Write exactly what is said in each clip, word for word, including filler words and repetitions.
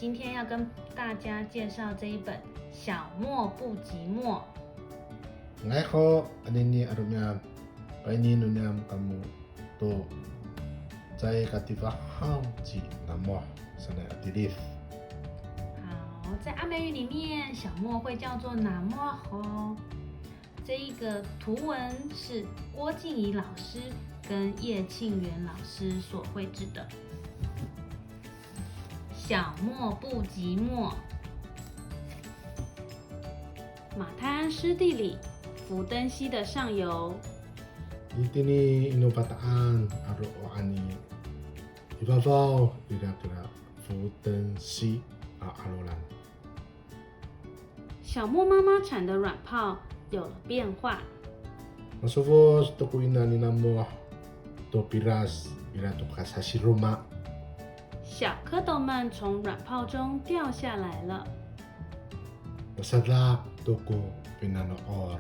今天要跟大家介绍这一本《小莫不寂寞》。Nga'ay ho, anini a romi'ad, pa'ini no niyam kamo to caay ka tifahaw ci Namoh sanay a tilid. 好，在阿美语里面，小莫会叫做 Namoh 哦。这一个图文是郭静怡老师跟叶庆元老师所绘制的。小莫不寂寞。马太鞍湿地里，福登溪的上游。Itini i no Fata'an a ro'an i, i fafaw ira kira 福登溪 a 'alolan. 小莫妈妈产的卵泡有了变化。Masofoc to ko ina ni Namoh to piras ira to kasasiroma. 小蝌蚪们从卵泡中掉下来了。Masadak to ko pinano'or.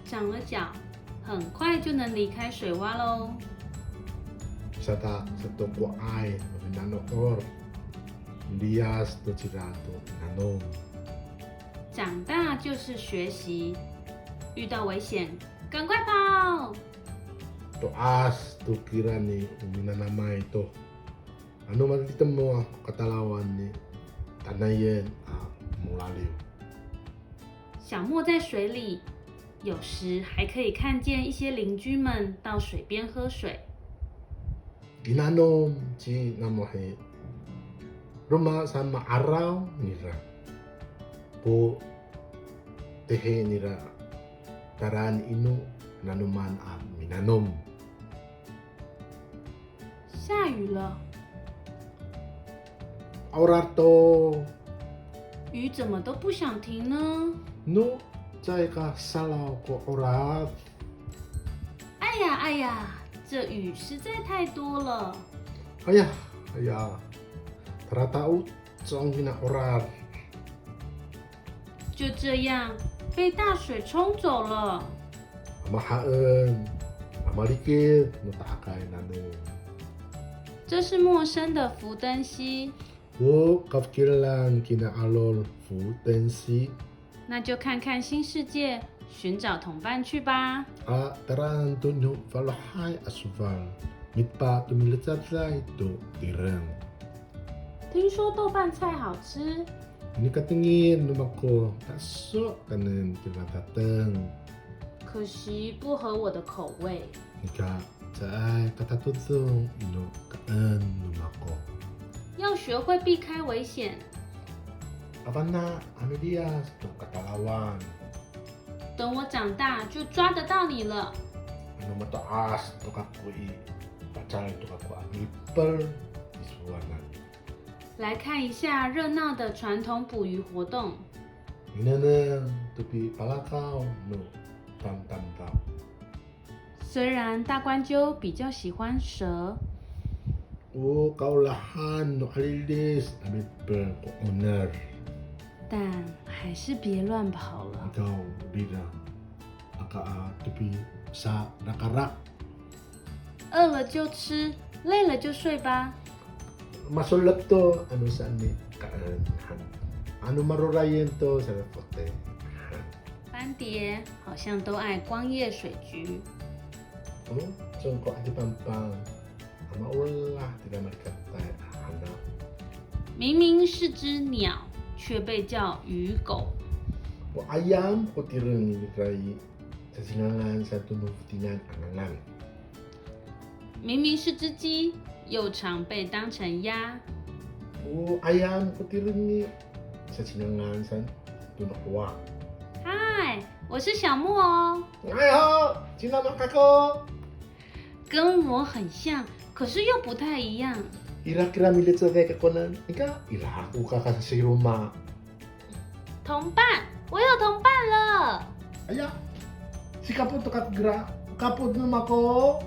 长了脚，很快就能离开水洼喽。Sadak sato ko 'ay no pinano'or, miliyas to cira to nanom. 长大就是学习，遇到危险赶快跑。To'as to kirami o minanamay to, ano malitemoh ko katalawan i, tanayen a molaliw. 小莫在水里，有时还可以看见一些邻居们到水边喝水。Inanom ci Namoh i, roma sa ma'araw nira, potihi nira, taraan ino nanoman a minanom. 下雨了。Orad to. 雨怎么都不想停呢？No caay ka salaw ko orad. 哎呀哎呀，这雨实在太多了。哎呀哎呀，tara taocong kina orad. 就这样被大水冲走了。Amahaen, amarikid no ta'akay nanom. 这是陌生的福登溪。O kafikiran kina 'alol 福登溪. 那就看看新世界，寻找同伴去吧。A taraan to no falohay a sowal, mitepa to milecaday to tireng. 听说豆瓣菜好吃。Nikatengil no mako, taso kaenen kira tateng. 可惜不合我的口味。Nika caay katatodong ino kaen no mako. 要学会避开危险。Afana' a miliyas to katalawan. 等我长大就抓得到你了。Ano mato'as to kako i, pacal to kako a mipel i sowanan. 来看一下热闹的传统捕鱼活动。Minengneng to pipalakaw no tamdamdaw. 虽然大冠鹫比较喜欢蛇，O kaolahan no 'alilis a mipel ko 'oner, 但还是别乱跑了。Ikaw rira, aka a topisarakarak. 饿了就吃，累了就睡吧。Masolep to ano saan i kaen han, ano marorayen to saan i foting han. 斑蝶好像都爱光叶水菊。O congko a dipampang, a maolah tika malikatay a hana. 明明是只鸟，却被叫鱼狗。O ayam ko tireng i, ira i cacingangan sato no fotingan a ngangan. 明明是只鸡，又常被当成鸭。O ayam ko tireng i, cacingangan sato no howa. 嗨，我是小莫哦。Nga'ay ho, ci Namoh kako. 跟我很像，可是又不太一样。Ira kira milecaday kakonan, nika ira ko kakasasiroma. 同伴，我有同伴了。Aya, sikapot to kako kira, kapot no mako.